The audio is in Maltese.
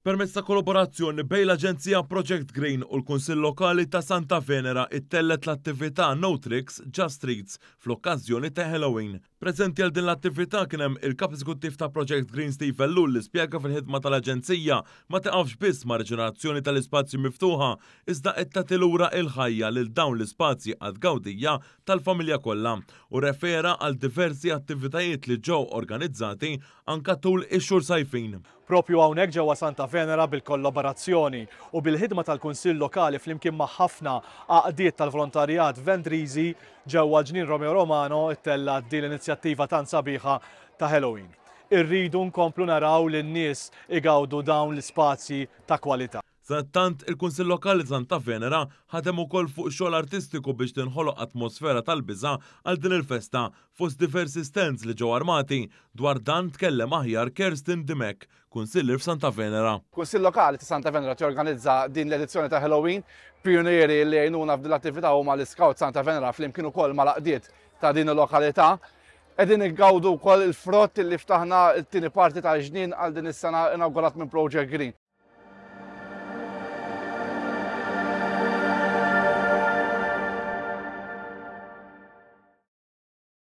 Permezz ta' kollaborazzjoni bejn l-Aġenzija Project Green u l-Kunsill Lokali ta' Santa Venera ittellgħet l-attività No Tricks, Just Treats fl-okkażjoni ta' Halloween. Preżenti għal din l-attività kien hemm il-Kap Eżekuttiv ta' Project Green Steve Ellul li spjega fil-ħidma tal-Aġenzija ma tiqafx biss ma' riġenerazzjoni tal-ispazji miftuħa iżda qed tagħti lura il-ħajja lil dawn l-ispazji għat-tgawdija tal-familja kollha u rrefera għal diversi attivitajiet li ġew organizzati anka tul ix-xhur sajfin. Propju hawnhekk ġewwa Santa Venera bil-kollaborazzjoni u bil-ħidma tal-Kunsill Lokali flimkien ma' ħafna għaqdiet tal-volontarjat Vendriżi ġewwa Ġnien Romeo Romano ttellgħet din l-inizjattiva tant sabiħa ta' Halloween. Irridu nkomplu naraw lin-nies igawdu dawn l-ispazji ta' kwalità. Sadattant, il-Kunsill Lokali ta' Santa Venera ħadem ukoll fuq xogħol artistiku biex tinħoloq atmosfera tal-biża' għal din il-festa fost diversi stands li ġew armati. Dwar dan tkellem aħjar Kerstin Dimech, Kunsillier f'Santa Venera. Kunsill Lokali ta' Santa Venera jorganizza din l-edizzjoni ta' Halloween. Pionieri li jgħinuna f'din l-attività huma l-Iscout Santa Venera flimkien ukoll mal-għaqdiet ta' din il-lokalità. Qegħdin igawdu wkoll il-frott li ftaħna t-tieni parti tal-ġnien għal din is-sena inawgurat minn Project Green.